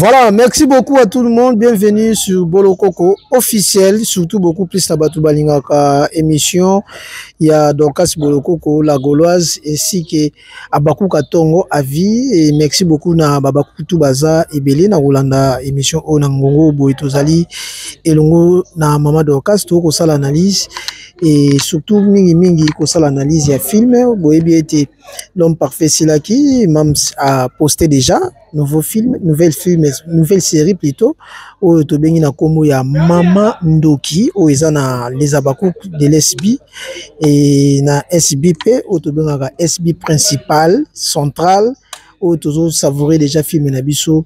Voilà, merci beaucoup à tout le monde. Bienvenue sur Bolokoko officiel, surtout beaucoup plus na batu balingaka émission. Il y a Dorcas Bolokoko, la Gauloise, ainsi que Abakou Katongo, avis. Et merci beaucoup na Babakou Baza ebele na Rolanda émission oyo na ngongo boye tozali elongo na Mama Dorcas to kosala analyse et surtout mingi mingi kosala analyse ya film boyebi ete l'homme parfait silaki Mams a posté déjà nouveau film, nouvelle film, nouvelle série plutôt oyo tobengi na kombo ya Mama Ndoki oyo eza na les Abakouk de l'SB et na SB pe oyo tobengaka SB principal central oyo tozo savourer déjà film na biso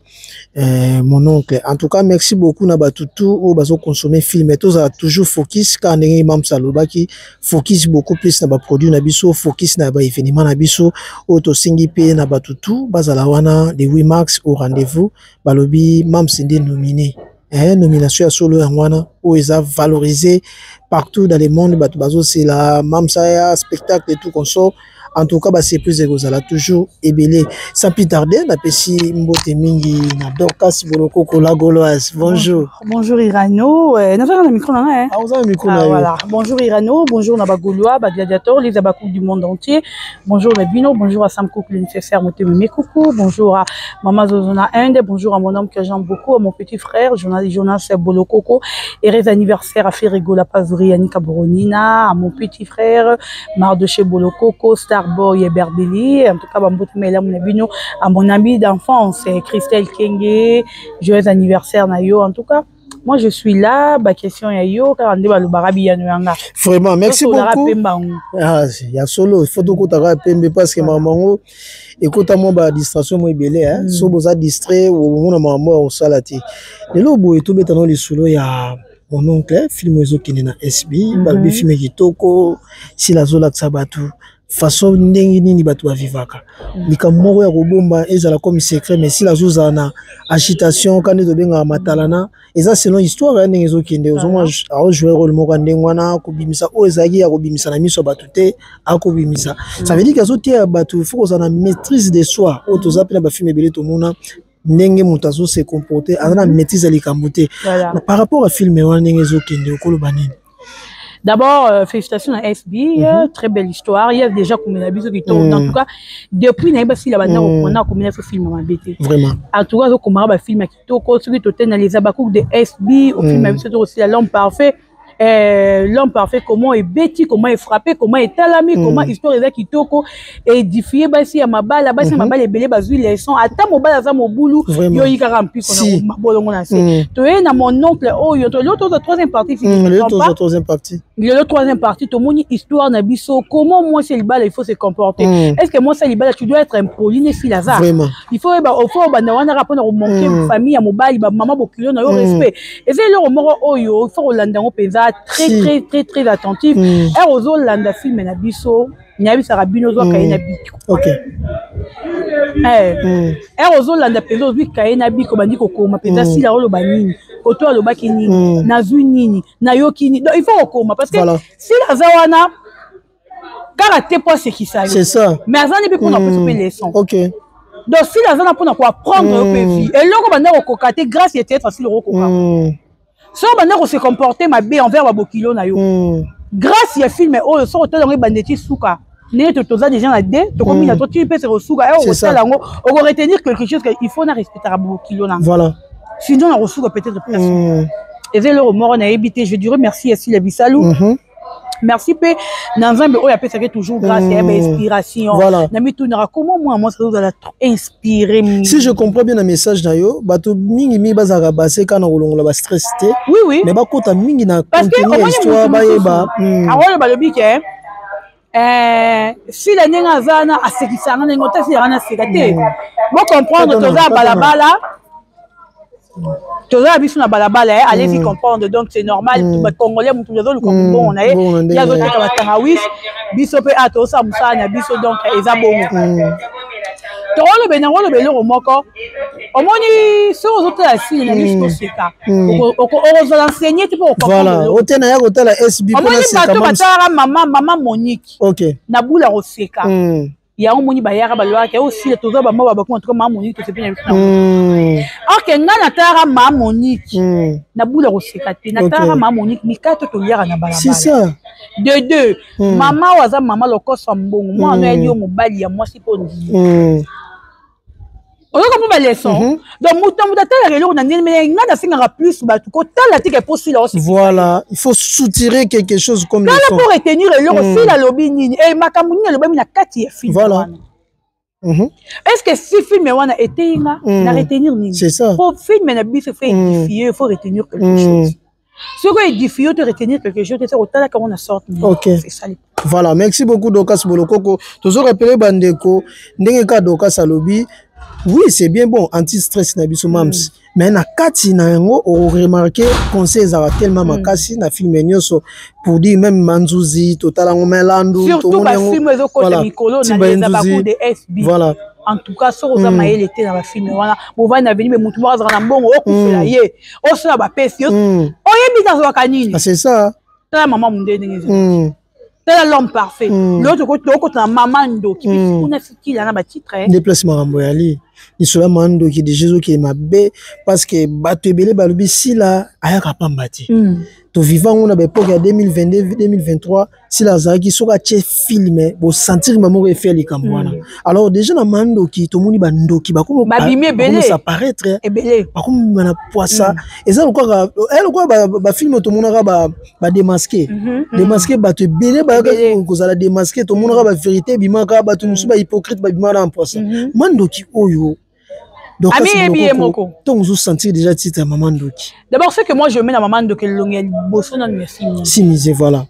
mon oncle. En tout cas, merci beaucoup na bato tout oyo bazo consommer film. Tozala toujours focus kaka ndenge Mams alobaki, focus beaucoup plus na ba produit na biso, focus na ba événement na biso oyo tosengi mpe na bato tout bazala wana le 8 mars au rendez-vous. Balobi Mams nde nominé. Nomination ya solo yango wana oyo eza valorisé partout dans le monde, bato bazosela Mams aya spectacle et tout consort. En tout cas, ba surprise ekozala toujours ebele. Sans plus tarder, napesi mbote mingi na Dorcas Bolokoko la Gauloise. Bonjour. Bonjour Irano. Naza na micro na nga, hein. Ah, oza na micro na Ah, yo. voilà. Bonjour Irano, bonjour na ba Gaulois, ba gladiateurs, les Abakouk du monde entier. Bonjour na bino, bonjour à Sam Cook, le nécessaire Motema Mekuku, bonjour à Mama Zozona Inde, bonjour à mon homme que j'aime beaucoup, à mon petit frère, journaliste Jonas Bolokoko, heureux anniversaire à Ferrigo La Pazuri, Annika Boronina, à mon petit frère Mardoché Bolokoko, Starboy et Berbeli, en tout cas, bambote mela mon bino, à mon ami d'enfance, Christelle Kenge, joyeux anniversaire na yo, en tout cas. Moi, je suis là, ba question ya yo, car nde balobaka biyano yanga. Vraiment, merci Tosolaka beaucoup. pemba yango. Ah, ya solo, il faut tokotaka pembe parce que makambo yango ekota mwa ba distraction mo ebele, hein. So boza distrait, omona makambo ya kosala te. Lelo boye tobeta na lisolo ya mon oncle, film ezokende na SB, balobi film kitoko, sila azolakisa bato façon ndenge nini bato bavivaka. Likambo moko ya kobomba ezala comme secret, mais sila azozala na agitation ka nde tobengaka matalana, eza selon histoire ya ndenge ezokende. Ozomona aojouer rôle moko ya ndenge wana, kobimisa oyo ezalaki ya kobimisa na miso ya bato te, akobimisa. Ça veut dire que azoteya bato, il faut kozala na maîtrise de soi. Oyo toza mpe na bafilm ebele, tomona ndenge moto azo se comporter, aza na maîtrise ya likambo te. Par rapport à film wana ndenge ezokende, okoloba nini? D'abord, félicitations à SB, très belle histoire. Il y a déjà combien de qui tournent. En tout cas, depuis naïba si la bande on a combien de films en BT. Vraiment. En tout cas, comment ba film qui toko, ceux qui tournent dans les Abakouk de SB, au film aussi l'homme parfait. L'homme parfait, comment est bêti, comment est frappé, comment est talami, comment histoire est kitoko, édifié basi ya mabala, basi ya mabala ebele bazwi leçon, ata mobala aza mobulu, yo yikaka mpi kona mabolongo na se. Toye na mon oncle oyo, to l'autre troisième partie, si je ne Le me trompe pas. troisième partie. Le troisième partie, tomoni histoire na biso, comment moi c'est libala, il faut se comporter. Est-ce que moi c'est libala, tu dois être impoli ne si lazare. Vraiment. Il faut ba au faut ba na wana rapport na manquer famille ya mobali ba maman bokilo na yo respect. Et c'est le moko oyo, il faut rolanda ngo penza très très très très attentif. Er ozolanda film na biso, nyabisaka bino ozwa kaye na biko. Er ozolanda mpenza ozwi kaye na biko, bandi kokoma mpenza sila oloba nini, koto alobaki nini, nazwi nini, nayoki nini. Donc il faut kokoma parce que sila aza wana kaka te po asekisa yo. C'est ça. Mais aza nde mpe mpona kopesa mpe leçon. Donc sila aza na mpona koapprendre yo mpe vie. Eloko banda kokoka te grâce ya théâtre sila okokoka. So banda ko se comporter mabe envers babokilo na yo. Grâce ya film oyo so otala yango ebanda eti suka. Ndenge toza déjà na D, tokomi na to ti mpe se kosuka, C'est ça. okotala yango, oko retenir quelque chose que il faut na respecter babokilo na nga. Sinon na kosuka peut-être presque. Eza eloko moko nayebi te, je dirais merci à Sila Bisalu. Merci pe na Nzambe oyo apesaki toujours grâce ya ba inspiration. Na mitunaka comment moi moi ça ozala trop inspiré mingi. Si je comprends bien le message na yo, bato mingi mingi bazalaka basé kana kolongola ba stress te. Oui, oui. Mais bakota mingi na Parce que contenu ya omoni histoire mutu bayeba. mosusu. Awa balobi ke, si la ndenge aza na asekisanga ndenge ota si ya na seka te. Bo comprendre Pardon, toza pardon. balabala. Toza biso na balabala, allez-y comprendre. Donc c'est normal, ba Congolais mutu azo luka mbongo na ye, Mbongo na ndenge ye azo na ye. teka ba tangawis, biso pe a tosa mosala na biso, donc eza bongo. Tokoloba na koloba eloko moko, omoni soki ozotala sile na biso toseka, okozala enseigné te mpo okomprendre Voilà, eloko. ote na ya kotala SB mpona Omoni seka bato mams. batalaka mama Monique. Na bula koseka. Yango moni bayaka balobaka oyo sila toza bama babakoma tuka ma Monique tosepi na biso. Ok, ngai natalaka ma Monique nabula koseka te, natalaka ma Monique mikato toliaka na balabala de deux. Mama oyo aza mama lokoso ya mbongo, mwana oyali yo mobali ya mwasi mpo ndimi oyoka mpo baleçon. Donc moto na moto atalaka eloko na ndenge, mais ngai nasengaka plus bato kotala te ke po sila. Voilà, il faut soutirer quelque chose comme tala pour retenir eloko sila alobi nini e makambo nini alobami na kati ya film wana. Est-ce que si film wana eteyi nga na retenir nini? C'est ça. Po film na biso faut édifier, il faut retenir quelque chose. Soki édifier to retenir quelque chose te, otalaka yango na sorte nini? Ok. C'est ça. Voilà, merci beaucoup Dorcas Bolokoko. Tozo rappeler bandeko ndenge ka Dorcas alobi, oui, c'est bien bon anti-stress na biso mams, mais na kati na yango oremarquer conseil ezalaka tellement makasi na film nyonso, pour dire même Manzuzi totala yango, Melandu. Surtout bafilm ezokota mikolo na eza bacoup de SB. Voilà. En tout cas, soki oza mayele te na bafilm wana, bovandi na veni, me motu moko azalaka na mbongo, okufela ye, osala bapesi yo, oyebi te azwaka nini. Ah, c'est ça. Tala mama munde ndenge eza, tala l'homme parfait. Lelo tokota na mama ndoki kuna sikila na batitre. Nde place makambo yali lisolo ya mama ndoki déjà ezokende mabe, parce que bato ebele balobi sila ayaka pamba te. Toviva yango na baépoque ya 2022, 2023, sila azalaki soki atie film, bosentir moko efe ya likambo wana. Alors déjà na mama ndoki tomoni bandoki babimi ebele. Bakomi Ebele. Bakomima na poisa. Eza lokola lokola bafilm tomonaka badémasqué, démasqué, bato ebele bayaka kozala démasqué, tomonaka bavérité ebimaka, bato mosusu bahypocrite babimaka na poisa. Mandoki oyo Amiyebi ye moko. Ntongo ozosentir déjà titre ya mama ndoki. D'abord, ce que moi je mets na mama ndoki, elongi ya liboso nanu ya film. Simise, voilà.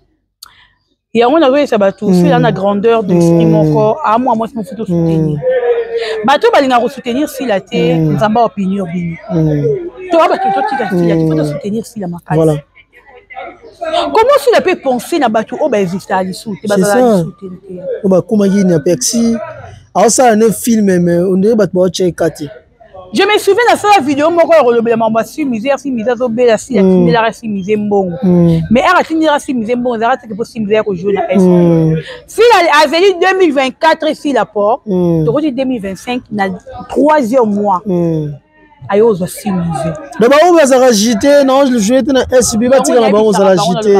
Yango nazoyesa bato, sila na grandeur d'esprit moko, amwa mwasi mosusu tosoutenir bato balingaka kosoutenir sila te, Nzambe aopinir bino. Toa bato totika sila te, faut tosoutenir sila makasi. Voilà. Comment sila peut penser na bato oyo baexistaka lisusu te, bazala lisusu te? Oyo bakomaki na persi, aosala ne film, mais on dirait bato baotyeka te. Je me souviens, nasala video moko ya kolobela mambo ya si misère, si misère azobela, si atindelaka si misère mbongo, mais ere atindelaka si misère mbongo ezalaka teke mpo si misère ya kojouer na s sila azeli 2024, sila po tokoti 2025 na troisième mois aye ozwa si misère. Donc bango bazalaka jite na jouer te na SB, batika na bango ozala jite.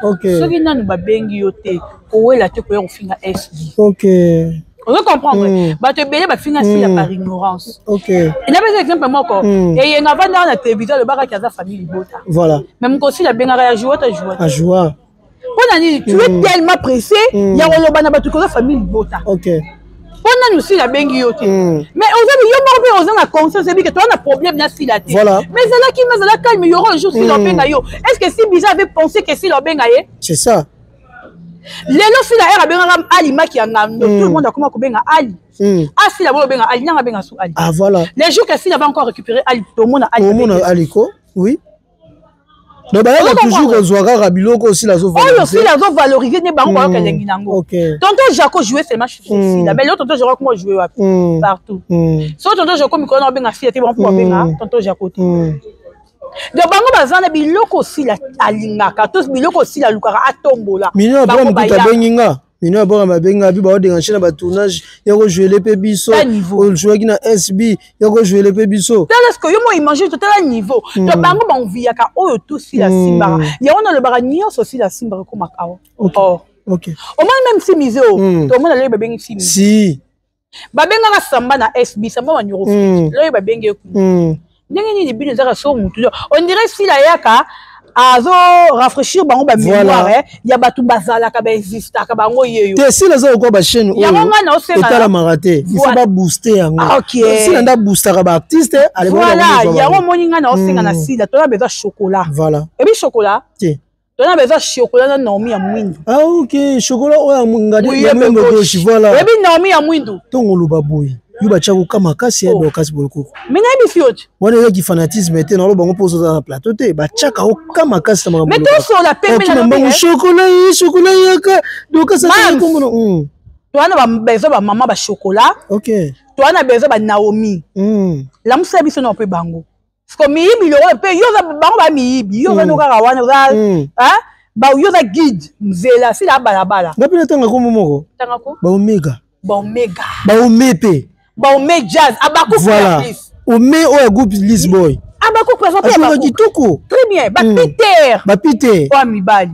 Ok. Soki nanu babengi yo te, kowela te koya kofinga SB. Ok. Ozo comprendre, bato ebele bafinga sila par ignorance. Enapesa exemple moko, eyenga avandaka na télévision, alobakaki aza famille libota. Mais mokosila abengaka ya joua ta joua. Ajoua. Mpo na nini tu es tellement pressé ya koloba na bato koza famille libota? Mpo nani osila abengi yo te, mais oza yo moko mpe oza na conscience, ebi ke toza na problème na sila te. Mais ezalaki, mais ezala calme, yoro un jour sila obenga yo. Est ce que si biza avait pensé que sila obenga ye? C'est ça. Lelo sila ere abengaka Ali maki ya ngando, tout le monde akoma kobenga Ali. Asila boyo obenga Ali, nanga abenga su Ali. Ah, voilà. Les jours que sila va encore récupérer Ali, tomona Ali. Tomona Ali ko, oui. Donc bayaka toujours kozwa kaka biloko osila. Oyo osila azovaloriser nde bango bayoka elengi nango. Tonton Jaco jouait seulement chez Sila, mais lelo tonton Jaco akoma jouer wapi? Partout. So tonton Jaco mikolo na obenga Sila te, bango mpo babenga tonton Jaco te. Donc bango baza na biloko osila alingaka to biloko osila alukaka atombola. Mino Abraham kuta abengi nga, mino Abraham abengi nga, bi baodéranger na batournage ya kojouele mpe biso, ojouaki na SB ya kojouele mpe biso. Tala ce que yo mo imagine, totala niveau. Donc bango baenviaka oyo to sila simbaka, yango nalobaka nyonso sila simbaka ekomaka awa. Or omoni même si mise oyo tomona lelo babengi si mise, si babengaka Samba na SB, Samba banyoro loyo babengi ye kuna ndenge nini? Bino ezaka so mutu, on dirait sila yaka azo rafraîchir bango bamémoire ya bato bazalaka, baexistaka, bango yeyo. Te, sila aza lokola bachaîne oyo etalamaka te, il faut babooste yango. Sila nde aboostaka baartiste. Voilà, yango omoni ngai na osenga na sila, toza besoin chocolat. Ebi chocolat. Te. Tona besoin chocolat na Naomi ya mwindu. Ah ok, chocolat oyo ngadi ya mwindu gauche, voilà. Oyebi Naomi ya mwindu. Ntongo oloba boye, yo batya koka makasi ya Dorcas Bolokoko. Mais nayebi fi oti. Wana ezaki fanatisme te, naloba bango mpo ozoza na plateau te, batiaka oka makasi na makambo. Mais tosola pembe. Na mbango chocolat ye, chocolat yaka Dorcas akomona. Toza na besoin bamama bachocolat. Toza na besoin banaomi. Lamusa biso na mpe bango. Parce que miyibi lokola mpe yo, bango bamiyibi, yo ozano kaka wana, oza yo oza guide nzela sila balabala. Nga mpe natanga kombo moko. Tangako. Baomega. Baomega. Baome mpe. Baome jazz. Abaku voilà. Ome oyo ya groupe Lisboy. Abaku présent mpe abaku. Kitoko. Très bien. Ba Peter. Ba Peter. Oyo mibali.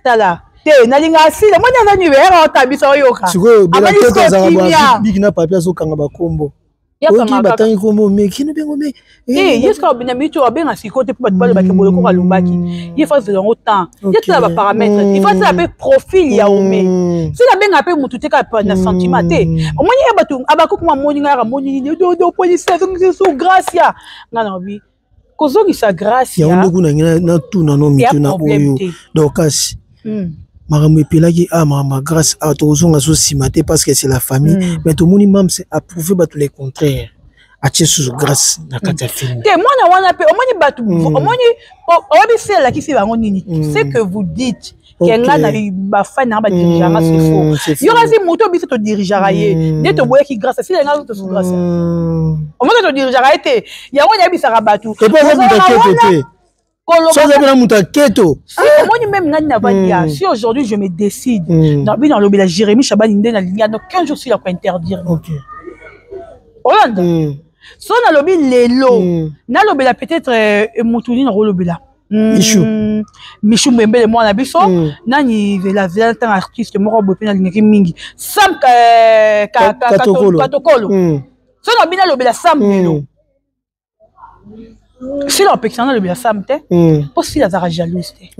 Tala. Te nalinga asila moni aza niwe yaka otabisa oyoka. Sikoyo bela keto azalaka biki na papier azokanga bakombo. Oki batangi kombo ome kino bengo ome. Eh, ye sika na minute oyo abenga sikoyo te mpo bato balobaki boloko alobaki ye fa azela yango temps ye tala baparamètre il faut asala mpe profil ya ome soki abenga mpe motu te kaka na sentiment te omoni ye bato abakoki mwa amoni ngai amoni nini dodo polisi azongisi su gracia ngai nalobi kozongisa gracia yango nde kuna ngai natuna no mituna oyo donc kasi makambo epelaki a makambo ya grâce a tokozonga so nsima te parce que c'est la famille mais tomoni mams approuve bato le contraire atie susu grâce na kati ya film te mwana wana mpe omoni bato omoni oyebi se alakisi bango nini ce que vous dites ke nga na bafani nanga badirigeaka c'est faux yo kasi moto biso todirigeaka ye nde toboyaki grâce asila nga tosu grâce omoni todirigeaka ye te yango nayebisaka bato Soki na moto aketo. Si omoni même ngani na vandi ya si aujourd'hui je me décide na bino alobela Jérémy Chabani nde na lingi dans 15 jours sila ko interdire. OK. Olanda. So nalobi lelo nalobela peut-être motu nini nakolobela. Michou. Michou Mbembele mwana biso nani vela vela ntango artiste moko boye mpe nalingaki mingi Sam Katokolo. Katokolo. So nalobi nalobela Sam lelo. Sila apekisa nga nalobela Sam te mpo Sila azalaka jalouse te.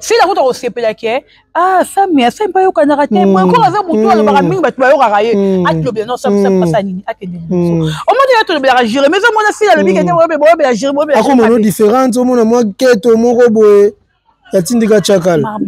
Sila kuta kosepela ke ah Sam ya Sam bayokanaka te boye koko aza motu alobaka mingi bato bayokaka ye atolobela non Sam Sam mpasa nini akende liboso omoni ye atolobelaka Jérémie ezomona Sila alobi kende boyobela Jérémie boyobela akomona différente omona mwa keto moko boye yatindika chakala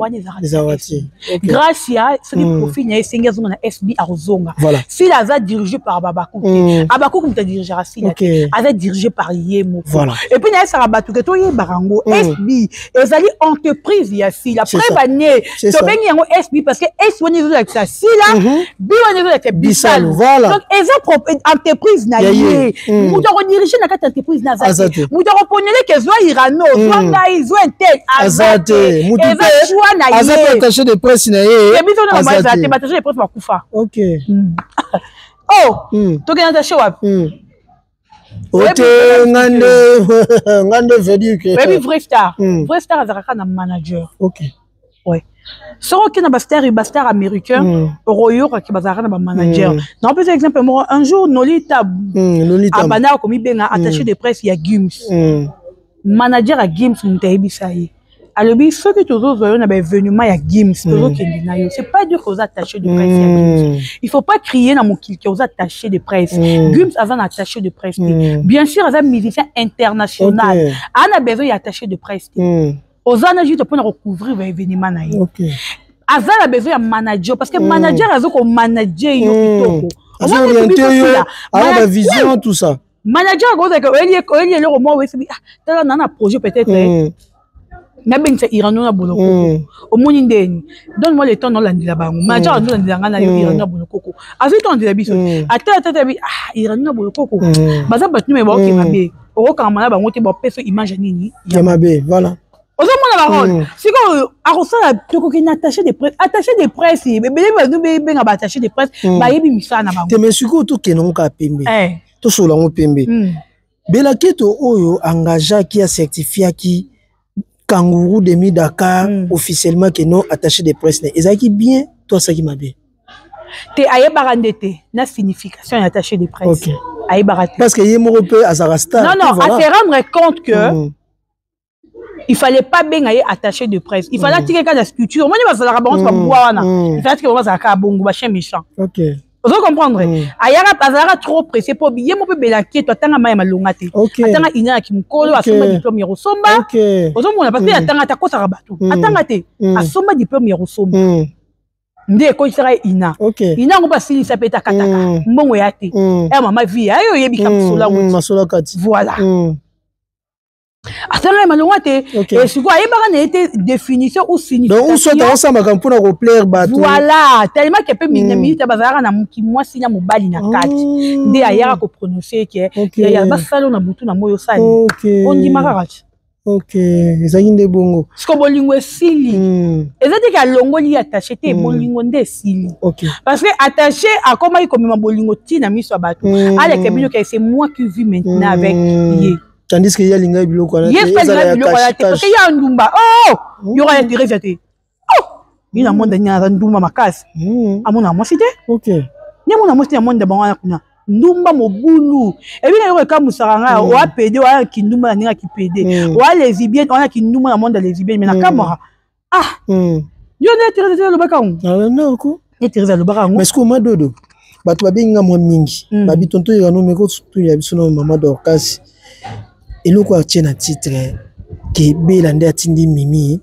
ezalaka te Gracia soki profil na ye esengi azonga na SB akozonga. Sila aza dirigé par Abaku te. Abaku moto adirigeaka Sila te, aza dirigé par ye moko. Et puis nayesaka bato ke toyebaka yango SB ezali entreprise ya Sila. Preuve ane tobengi yango SB parce que S wana ezolakisa Sila, B wana ezolakisa Bisalu. Donc eza entreprise na ye. Moto akodirige na kati ya entreprise na aza te. Moto akoponele ke zwa Irano, zwa ngai, zwa intel, aza te. Moto eza choix na ye. Aza pe attaché de presse na ye. Biso na bango aza te, ba attaché de presse bakufa. OK. Oh, tokende attaché wapi? Ote ngande ngande veut dire que oyebi vrai star. Vrai star azalaka na manager. OK. Ouais. Soki okende na bastar bastar américain okoyokaki bazalaka na bamanager. Naopesa exemple moko, un jour Nolita abandaka komibenga attaché de presse ya Gims. Manager ya Gims moto ayebisa ye, alobi soki tozozwa yo na baévénement ya Gims, tozokende na yo, c'est pas dire que oza attaché de presse ya Gims. Il faut pas crier na mokili ke oza attaché de presse. Gims aza na attaché de presse te. Bien sûr aza musicien international, aza na besoin ya attaché de presse te. Oza na juste mpona kocouvrir baévénement na ye. Aza na besoin ya manager parce que manager aza komanager yo kitoko. Azo-orienter yo, aza ba vision, tout ça. Manager akozalaka oyeli eloko moko oyesi, ah tala na na projet peut-être nabengisa Irano na Bolokoko, omoni ndeni, donne moi le temps naolandela bango. Manager azolandela ngai na yo Irano na Bolokoko, azwi to landela biso ata ata bi ah Irano na Bolokoko baza bato nime baoke mabe, okokangama na bango te, bapesa image ya nini? Ya mabe, voilà. Ozomona barole sikoyo akosala tokoki na attaché de presse. Attaché de presse ebele bazo benga ba attaché de presse, bayebi misala na bango te. Mais sikoyo tokende ngo kaka pembe, tosola yango pembe. Belaketo oyo engageaki, acertifiaki Kangourou demi Dakar officiellement ke non attaché de presse na ezalaki bien to asalaki mabe? Te, ayebaka nde te na signification ya attaché de presse. Ayebaka te. Parce que ye moko mpe azalaka star. Non non, voilà. À se rendre compte que il fallait pas benga ye attaché de presse, il fallait atika kaka na structure. Omoni bazalaka bango babwa wana, il fallait atika bango bazalaka bongo bachien méchant. Ozo comprendre, ayaka azalaka trop pressé mpo ye mo mpe Belaketo atanga mai ya malonga te. Atanga ina ya kimokolo, asomba diplôme ya kosomba. Ozomona, parce que atanga te, akosaka bato, atanga te, asomba diplôme ya kosomba nde ekotisaka ye ina. Ina yango basilisa mpe takataka mbongo ya te ya mama vie ayo oyebika masolo yango. Masolo kati. Voilà, asanga ye malonga te. Sikoyo ayebaka na ye te définition ou signification. Donc ou soit aosamaka mpona koplaire bato. Voilà, tellement ke mpe na minute bazalaka na mwasi na mobali na kati nde ayaka koprononce ke yaya basala na butu na moi osali ondima kaka ti. Ok, ezalaki nde bongo. Siko bolingo esili. Eza te ke alongoli ye attaché te. Bolingo nde esili. Parce que attaché akomaki komema bolingo ti na miso ya bato. Aleka bino ke c'est moi qui vis maintenant avec ye. Tandis que ye alingaki biloko wana te. Ye alingaki biloko wana te parce que ye andumba. Oh! Yoka ya Therese te. Oh! Ye na monde nini aza ndumba makasi. Amona mwasi te. Ye mona mwasi te na monde bango wana kuna. Ndumba mobulu ebi na yoko ekamusaka ngai. Oa pede, oa kindumba na ndenge ya kipede, oa lesbienne, oa na kindumba na monde ya lesbienne, mais na kamwaka ah yo nde Therese alobaka yango, nde Therese alobaka yango. Mais sikoyo Madodo, bato babengi nga mwa mingi. Babi tonto Irano, meko ya biso na mama Dorcas, eloko atie na titre ke Bela nde atindi Mimi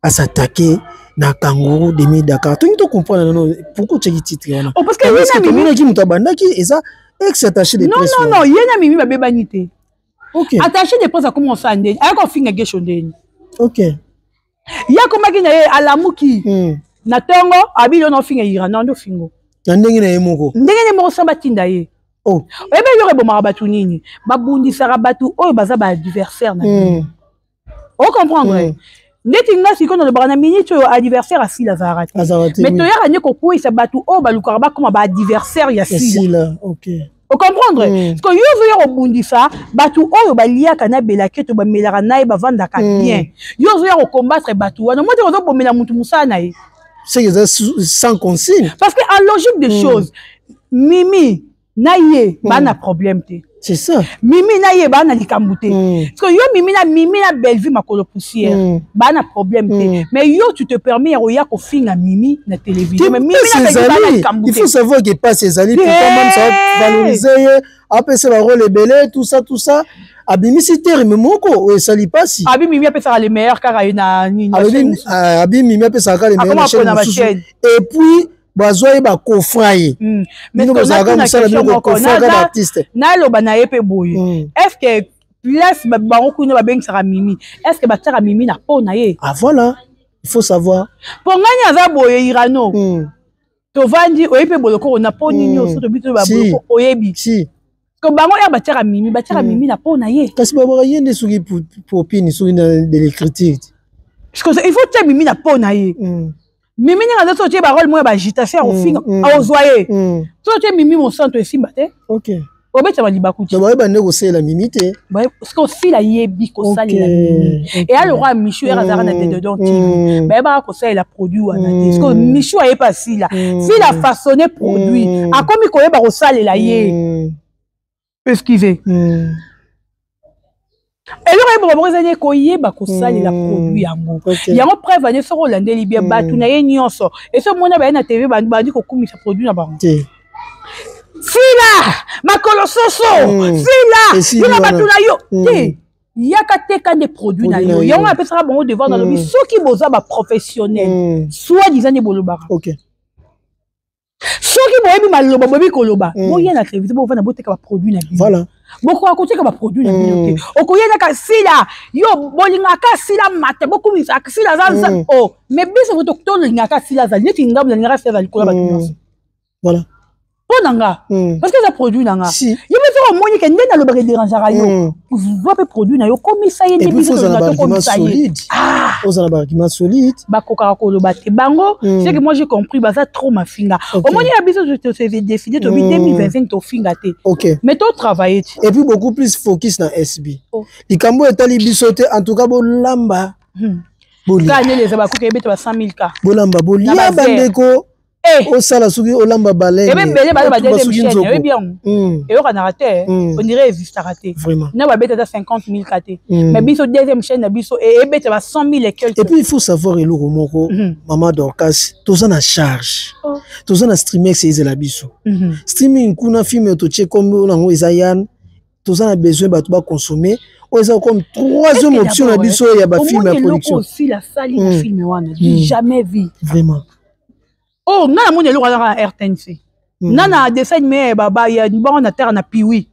as'attaquer na Kangourou demi Dakar. Tongi to comprendre nano pourquoi otiaki titre wana. Oh, parce que ye na Mimi tomonaki moto abandaki eza ex attaché de non presse. Non, non, ye na Mimi babebani te. Attaché de presse akoma osala ndeni, ayaka ofinga Gesho ndeni. Ye akomaki na ye, alamuki na ntongo, abili ona ofinga Ira na nde ofingo. Na ndenge na ye moko. Ndenge na ye moko, samba tinda ye. Oyebi eloko ebomaka bato nini? Babundisaka bato oyo baza baadversaire na bino. Ocomprendre? Ndeti nga sikoyo nalobaka na minute oyo, adversaire asila azalaka te, mais toyaka nde kokweyisa bato oyo balukaka bakoma baadversaire ya Sila. Ocomprendre? Parce que yo ozoya kobundisa bato oyo baliaka na Belaketo, bamelaka na ye, bavandaka bien. Yo ozoya kocombattre bato wana, mo te ozobomela motu mosala na ye. C'est que sans consigne. Parce que en logique des choses, Mimi na ye baa na problème te. C'est ça. Mimi na ye baa na likambo te. Parce que yo Mimi na Mimi na Bellevue makolo poussière baa na problème te. Mais yo, tu te permets ya koya kofinga Mimi na télévision. Mais Mimi na Bellevue baa na likambo te. Il faut savoir que passe ezali, pourquoi même ça valoriser ye, apesa barole ebele, tout ça, tout ça, abimisi terme moko oyo esali mpasi. Abi Mimi apesaka le meilleur kaka ye na nini. Abi Mimi apesaka kaka le meilleur na chaîne mosusu, et puis bazwa ye, bakofra ye. Bino bozalaka mosala, bino kokofraka baartiste. Naloba na ye mpe boye: est ce que place bango kuna babengisaka Mimi, est ce que batiaka Mimi na po na ye? Ah voilà, il faut savoir. Mpo ngani aza boye, Irano, tovandi, oyebi mpe bolokoko na po nini nyonso tobi to baboloko, oyebi ko bango ere batiaka Mimi, batiaka Mimi na po na ye. Kasi babaka ye nde soki popini, soki na de l'écriture. Parce que il faut tia Mimi na po na ye. Mimi ndenge aza, so otie barole moko ya baagitation ya kofinga, akozwa ye. So otie Mimi mosanto, esimba te. Obetama libaku te. Bayeba nde kosalela Mimi te. Parce que osila yebi kosalela Mimi eya lokwa Michu ere azalaka na Dedodon TV, bayebaka kosalela produit wana te. Parce que Michu ayebi asila sila façonné produit, akomi koyeba kosalela ye. Excusez, eloko yebaka bango ezali koyeba kosalela produit yango. Yango preuve ane, soki olandeli bien, bato na ye nyonso esi omona baye na TV, bandi kokumisa produit na bango. Sila makolo soso, sila yo na bato na yo te, yaka teka nde produit na yo. Yango apesaka bango devoir. Nalobi, soki boza baprofessionnel, soit disant nde bolobaka, soki boyebi maloba, boyebi koloba, boya na télévision, bovanda, boteka baproduit na bino. Bokoka koteka baproduit na bino te. Okoyelaka Sila, yo bolingaka Sila mate, bokumisa Sila aza o, mais biso tolingaka Sila azali neti ngambo, nalingaka Sila azali likolo ya bato nyonso. Mpo na nga, parce que eza produit na nga. Yo mpe soki omoni ke nde nalobaka edérangeaka yo, zwa mpe produit na yo, komisa ye nde biso tolinga tokomisa ye. Ozala baargument solide. Bakokaka koloba te bango. C'est que moi j'ai compris, baza trop mafinga. Omoni ya biso décidé, tobi 2025 tofinga te, mais totravaille ti. Et puis beaucoup plus focus na SB. Likambo etali biso te. En tout cas bolamba. Bolia eza bakuka ebeta ba 100 000 ka. Bolamba, bolia, bandeko. Osala soki olamba balene. Ebele baza ba deuxième chaîne, oyebi yango, eyokanaka te, on dirait existaka te. Na babeta ata 50 000 ka te, mais biso deuxième chaîne na biso ebeta ba 100 000 et quelque. Et puis il faut savoir eloko moko, mama Dorcas, toza na charge, toza na streamex, ezela biso streaming kuna, film totie kombo nango eza yan. Toza na besoin bato baconsommer oyo eza comme troisième option na biso ya bafilm ya production. Osila asali na film wana du jamais vu. Oh, nga namoni eloko azaka na RTNC nga na dessin animé ya bango na terre na piwi.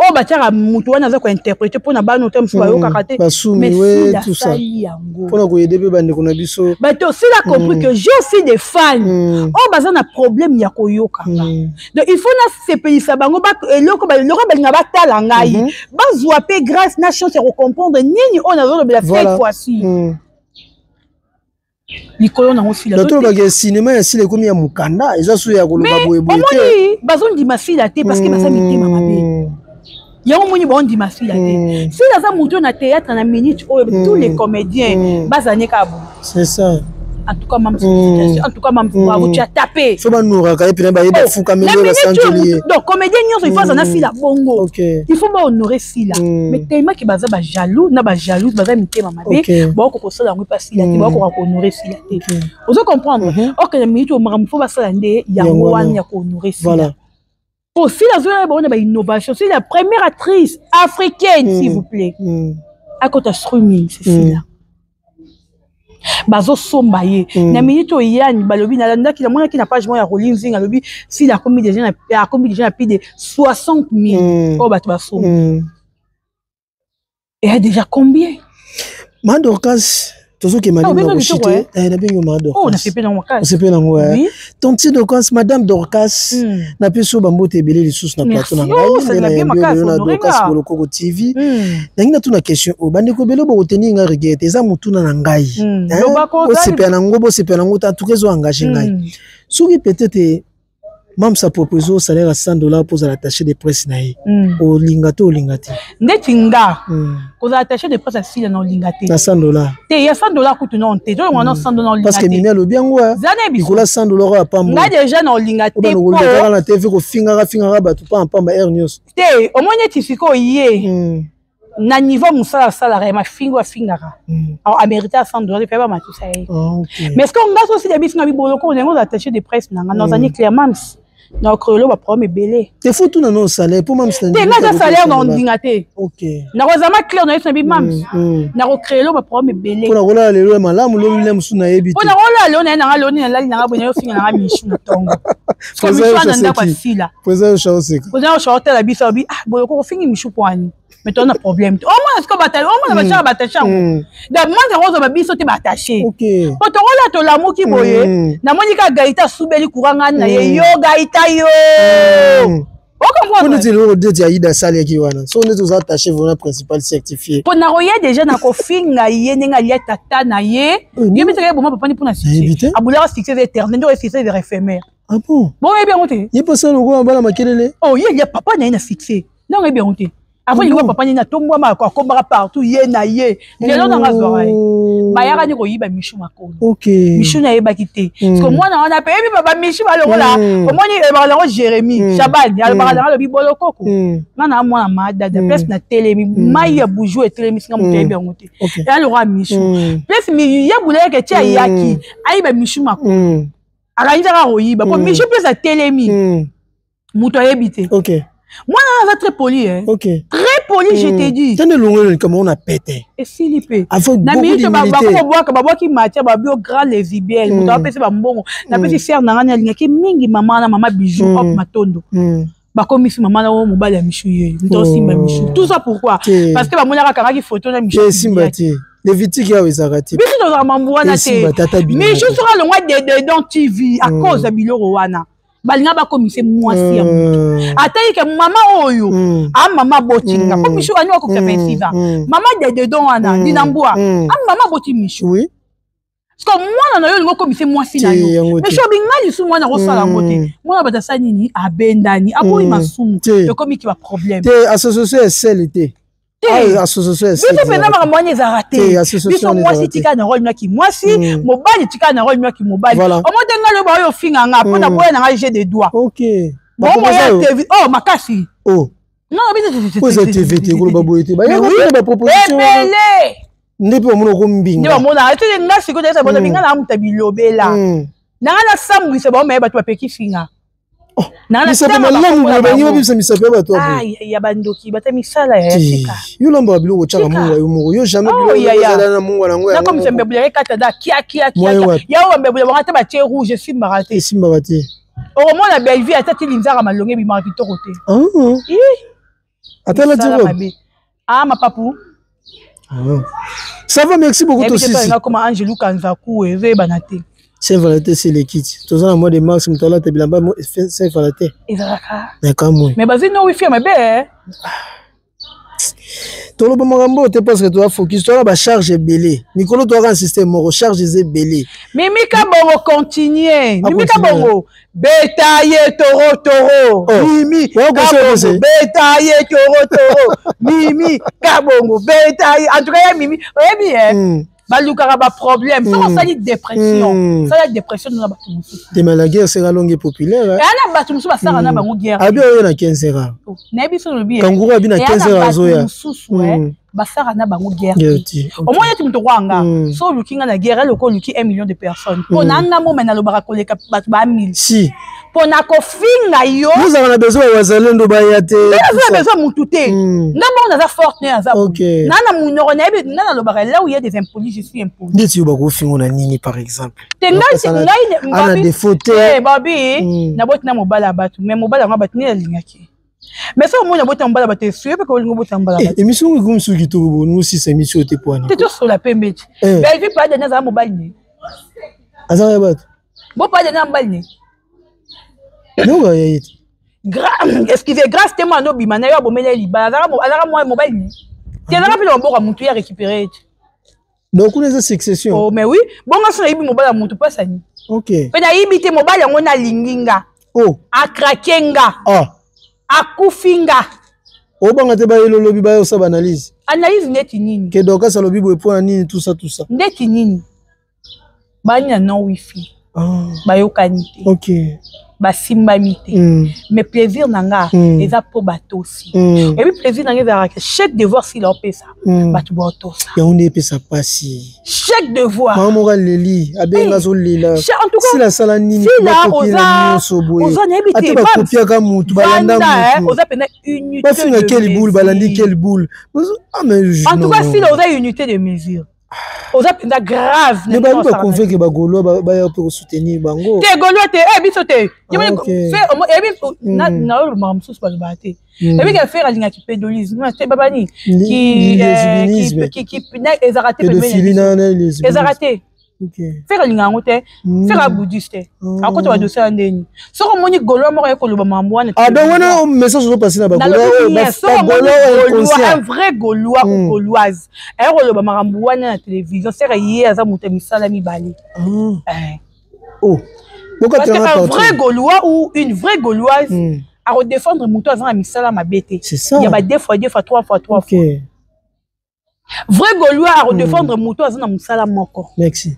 Oyo batiaka moto wana aza kointerprete mpo na bana te mosusu bayokaka te. Basumi we tout ça yango mpona koyede mpe bandeko na biso. Bato Sila compris que j'ai aussi des fans oyo baza na problème ya koyokanga. Donc il faut nasepelisa bango, eloko eloko balinga batala ngai, bazwa mpe grâce na chance ya kocomprendre nini oyo nazolobela cette fois-ci. Likolo nango Sila. Tolobaka cinéma ya Sila ekomi ya mokanda, eza so ya koloba boyeboye te. Omoni, bazondima Sila te parce que baza mitema mabe. Yango moni baondima Sila te. Sila aza motu na théâtre na minute oyo tous les comédiens bazali kaka boye. C'est ça. En tout cas, mam, en tout cas, mam, bravo, tu as tapé. So banuraka ye mpena bayeba fukameli oyo basanjoli ye. Donc comédien nyonso, il faut aza na Sila bongo. Il faut bahonorer Sila. Mais tellement ke baza bajaloux na bajalouse, baza mitema mabe, bakoka kosala yango epa Sila te, bakoka kohonorer Sila te. Ozo comprendre? Ok, na minute oyo makambo fo basala nde yango wana ya kohonorer Sila. Po Sila azoya bango na bainnovation. C'est la première actrice africaine, s'il vous plaît, akota streaming, c'est Sila. Bazosomba ye na minute oyo. Yani balobi, nalandaki, namonaki na page moko ya Roli Nzinga, alobi Sila akomi déjà na plus de 60 000 oyo bato basomba. Eya déjà combien? Ma Dorcas, tozokema nini na koshite, nabengi ma Dorcas. Osepeli nango, tantine Dorcas, madame Dorcas, napesi oyo bambote ebele lisusu na plateau na ngai nde nayambi oyo lelo na Dorcas Bolokoko TV. Nangi natuna question oyo, bandeko ebele bokoteni ngai regret, eza motuna na ngai, bosepela nango, bosepela nango te, en tout cas ezo engage ngai. Soki peut-être Mamsa propose o salaire ya 100 $ mpo ozala attaché de presse na ye, olinga te, olinga te? Ndeti nga, kozala attaché de presse asila na olinga te. Na 100 $? Te, ya 100 $ kutu non te, tolonga na 100 $ olinga. Parce que Mimi alobi yango likolo ya 100 $ oyo apambo. Nga déjà na olinga te. Kolekaka na TV, kofingaka fingaka bato pampamba heure nyonso. Te, omoni eti sikoyo ye na niveau mosala asalaka ya mafingo afingaka, amérité ya 100 $ epe bamatusa ye. Mais est ce que nga so osila biso na biboloko ndenge oza attaché de presse na nga, nazali clairement na okrelo baproblème ebele. Te, fo tuna no salaire mpo Mams. Te, nga eza salaire na ondinga te. Nakozama clair na yesu na bi Mams, nakocréelo baproblème ebele. Mpo nakolala lelo ya malamu, lobi na mosusu nayebi. Mpo nakolala lelo naye nanga, lelo nini nalali nanga boye, nayofinga nanga Mishu na ntongo, Mishu wana ndako asila. Président Yosha oseka. Président Yosha otala biso, abi: "Ah, boye kofingi Mishu pwani?" Mais toza na problème te. Omona sikoyo batali, omona batiaka baattaché yango, donc mwana yango ozwa babiso te baattaché. Po tokola tolamuki boye, namoni kaka Gaita asubeli courant, ngani na ye yo Gaita yo. Okomprendre neti eloko neti Aida asalaki wana, so neti oza attaché vraiment principal certifié. Mpo na koya déjà na kofinga ye ndenge alia tata na ye, ye mitaka ye boma papa ni mpona succès, abulaka succès eza éternel, nde oyo succès eza éphémère. Ah bon? Bon, oyebi yango te? Ye mposa lokola bana makelele. Oh, ye alia papa na ye na succès, ndenge oyebi yango te? Avant lingo papa nini atombwama, akombaka partout ye na ye. Lelo nanga azwaka ye, bayaka ni koyiba Mishu makolo. Mishu nayebaki te, parce que mwana wana mpe yebi bamishu balongola. Omoni, elobaka nango Jérémi Shabani, alobaka nango, alobi: "Bolokoko, nga na mwana madada place na telemi, mai ya buju etelemisi nga, moto ayebi yango te." Eya lokola Mishu place ye buleyeke ti ayaki ayiba Mishu makolo, akangi kaka koyiba po Mishu place atelemi, moto ayebi te. Mwana wana aza très poli, hein? Très poli, je te dis. Tande longo likambo na pete. Esili mpe na minute bakobwaka, babwaki matière, babi o grand lesbienne, moto apesi bambongo. Napesi sere na ngani alingaki mingi mama na mama Bijou op Matondo, bakomisi mama na oyo mobali ya Mishu, ye moto osimba Mishu. Tout ça pourquoi? Parce que bamonaka akangaki photo na Mishu. Esimba te, Lévitique awa ezalaka te. Biso tozalaka mambu wana te. Mishu soki alongwa Dededon TV à cause ya biloko wana, balinga bakomise mwasi ya moto ata ye ke mama oyo a mama abotinga, po Mishu ani wakokisa 26 ans, mama Dededon wana dina mbwa a mama aboti Mishu. Parce que mwana na yo olingi okomise mwasi na yo, mais so obinga lisu mwana akosala yango te. Mwana bato asali nini? Abendani, aboyi masumu, ekomiki baproblème. Te, association esele te. Biso mpenza makambo wana ezalaka te. Biso mwasi tika na role nwaki mwasi, mobali tika na role nwaki mobali. Omo te, ngai loba oyo ofinga nga mpo na boya na ngai jeu de doigt bomoya TV oh makasi. Eza TV te, koloba boye te, bayaka baproposition. Ebele. Nde mpe bamona okombinga. Nde bamona te. Nga sikoyo eza bona binga na muta bilobela nanga nasambwisa bango, maye bato bapekisi nga. Misapo malamu boye, bangi babimisa misapo ya bato. Ya bandoki bata misala ya sika. Yo lambaka biloko, otyaka mungwa yo moko, yo jamais biloko na mungwa nango. Nakomisa mbebula ekata da kia kia kia ya oyo mbebula bango ata batie rouge esimbaka te. Esimbaka te. Okomona Bellevue ata ti linzaka malongo ebimaka kitoko te. Ata lati robe. Ah, mapapu. Ah. Ça va, merci beaucoup tosisi. Comme Angelou Kanzaku ezoyebana te. Saint Valentin c'est lekiti. Toza na mois de mars moto alata bilamba Saint Valentin. Ezalaka. Na kamwe. Mais bazwi no wifi ya mabe eh. Toloba makambo oyo te parce que toza focus, toza na bacharge ebele. Mikolo toyaka na système moko, charge eza ebele. Mimi Kabongo continue. Mimi Kabongo beta ye toro toro. Oh. Mimi Kabongo beta ye toro toro. Mimi Kabongo beta ye. En tout cas ya Mimi, oyebi eh. Balukaka baproblème soki osali dépression, osala dépression na bato mosusu. Te, mais la guerre sera longue et populaire. Eya na bato mosusu basalaka na bango guerre. Abi oyo na 15 heures. Nayebi so lobi. Kangourou abi na 15 heures azoya. Mosusu basalaka na bango guerre te. Omoni ete moto kwanga so oluki nga na guerre, eloko oluki 1 million de personnes mpo na nga mome nalobaka koleka bato ba 1000 si mpo na kofinga yo. Ozalaka na besoin ya wazalendo baya te. Naza na besoin mutu te. Nga moko naza forte, ne naza na na munoko nayebi nga nalobaka là où il y a des impolis, je suis impoli. Ndeti yo bakofingo na nini par exemple? Te, ngai ana défaut te. Babi naboti na mobali ya bato, mais mobali yango bato nde nalingaki. Mais soki omoni abota mobali bato, esuye mpe kolinga obota mobali bato. Émission oyo ekomi soki kitoko boningo sisa émission te pwana. Te, tosola pembe ti Belvi Padene azala mobali ne. Azala ya bato. Bo Padene ya mobali ne. Yoka ya ye te. Excusez, grâce te, mwana obima na yo abomeli ye libala, azalaka mwa mobali ne te, azalaka mpe na maboko ya motu ya récupéré ye te. Donc kuna eza succession. Oh, mais oui, bongo so nayibi mobali ya motu mpasani. Mpe nayibi te, mobali yango nalingi nga. Oh. Akrake nga. Ah. Akufi nga. Obanga te bayelo lobi baya osala baanalyse. Analyse ndeti nini? Ke Dorcas alobi boye mpo na nini, tout ça, tout ça. Ndeti nini? Bani na non wifi. Ah. Bayokani te. Basimbami te. Mais plaisir na nga eza mpo batosi. Ebi plaisir na nga ezalaka chaque devoir sila opesa bato baotosa. Yango nde epesa mpasi. Chaque devoir. Mama moko aleli, abenga, azolela. Sila asala nini? Nyonso boye ate bakopiaka mutu, balanda mutu. Oza pena unité. Bafinga quelle boule, balandi quelle boule. Ah, mais en tout cas sila oza unité de mesure, oza mpenza grave. Mais babi baconvaincre bagaulois baya mpe kosoutenir bango. Te, gaulois te, biso te. Ebi naolobaka mosusu balobaka te. Ebi ke Ferre alingaki pédolisme te, babani ezalaka te, ezalaka te. Ferre alinga yango te. Ferre abouddhiste te, akota badossier ya ndeni. Soki omoni gaulois moko aye koloba makambo wana. Ah, donc wana message ozopasi na bagaulois un vrai gaulois ou gauloise aye koloba makambo wana na télévision, Ferre ye aza moto ya misala mibale. Oh. Parce que un vrai gaulois ou une vraie gauloise akodéfendre moto aza na misala mabe te. Ya ba deux fois deux fois, trois fois trois fois. Vrai gaulois akodéfendre moto aza na mosala moko. Merci.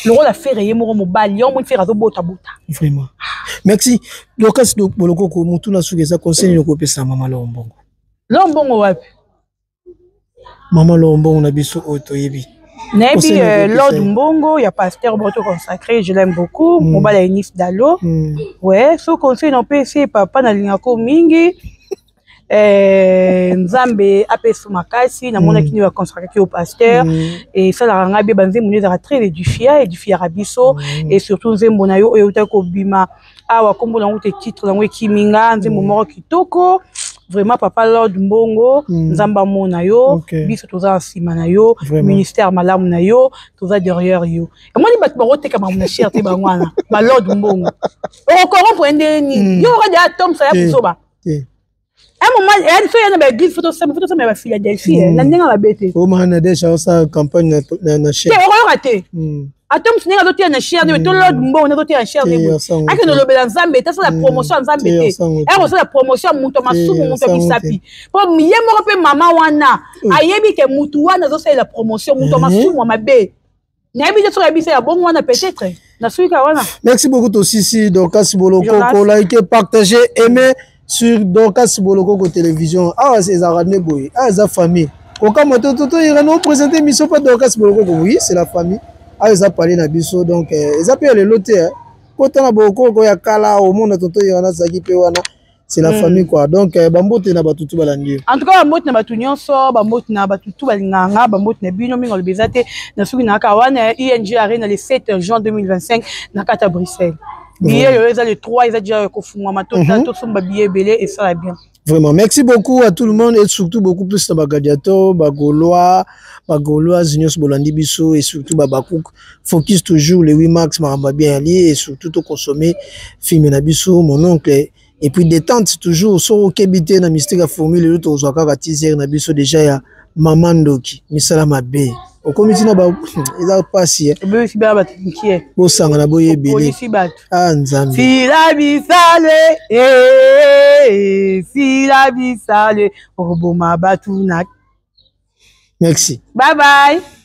Lokola Ferre ye moko mobali yo moni Ferre azobotabota. Vraiment, merci Dorcas Bolokoko. Motu na suki eza conseil nini okopesa mama Lombongo? Lombongo wapi? Mama Lombongo na biso oyo toyebi. Nayebi Lord Mbongo ya pasteur Boto consacré, je l'aime beaucoup. Mobali ya Eunice Dalo. Ouais, so conseil napesi papa, nalingako mingi. Nzambe apesa makasi. Namonaki nde baconsacraki yo pasteur, esalaka ngai be banzembo nde ezalaka très édifia, édifiaka biso. Et surtout nzembo na yo oyo eutaki kobima awa, nkombo nango te, titre nango ekimi nga, nzembo moko kitoko vraiment. Papa Lord Mbongo, Nzambe amona yo. Biso toza na nsima na yo, ministère malamu na yo, toza derrière yo. Emoni bato bakoteka makambo na cher te, bango wana balord Mbongo okocorrompre nde nini? Yo okadi atomsa ya buzoba. Un moment so ya na baeglise, faut tosamba ya baphiladelphie na ndenge mabe te. Omana déjà osala campagne na cher te, okoyoka te. Ata mosu ndenge azoteya na chair nde to Lord Mbongo nde azoteya na chair nde akende olobela Nzambe te, asala promotion ya Nzambe te, akosala promotion ya moto ya masumu, moto ya misapi. Mpo ye moko mpe mama wana ayebi ke motu wana azosalela promotion moto ya masumu ya mabe. Nayebi te soki ayebisa ya bongo wana, peut-être nasuki wana. Merci beaucoup tosisi Dorcas Bolokoko. Like, partager, aimer sur Dorcas Bolokoko télévision. Awa ezalaka nde boye, awa eza famille. Kokamwa totoyira no présente émission pa Dorcas Bolokoko. Oui, c'est la famille. Awa eza pale na biso, donc eza mpe ya lelo te. Kotana Bolokoko ya kala, omona tonto Yira azalaki mpe wana. C'est la famille quoi. Donc bambote na bato tu balandi yo. En tout cas bambote na bato nyonso, bambote na bato tu balingaka nga, bambote na bino mingi. Alobi eza te na soki nayaka wana ING Arena le 7 juin 2025 na kati ya Bruxelles. Billet oyo eza le 3, eza déjà kofungwama, tosomba billet ebele, esala bien. Vraiment, merci beaucoup à tout le monde et surtout beaucoup plus na bagladiateur, bagaulois, bagauloise nyonso bolandi biso et surtout babakouk. Focus toujours le 8 mars, makambo bien ali et surtout to consommer film na biso, mon oncle. Et puis détente toujours, so okebi te na mystique ya formule lelo tozwa kaka teaser na biso déjà ya mama ndoki, misala mabe. Okomi tina ba eza pasi eh. Obebisi bana bato mikie. Bosangana boyebele. Opolisi bato. Ah Nzambe. Sila bisale eh, sila bisale okoboma bato na. Merci. Bye bye.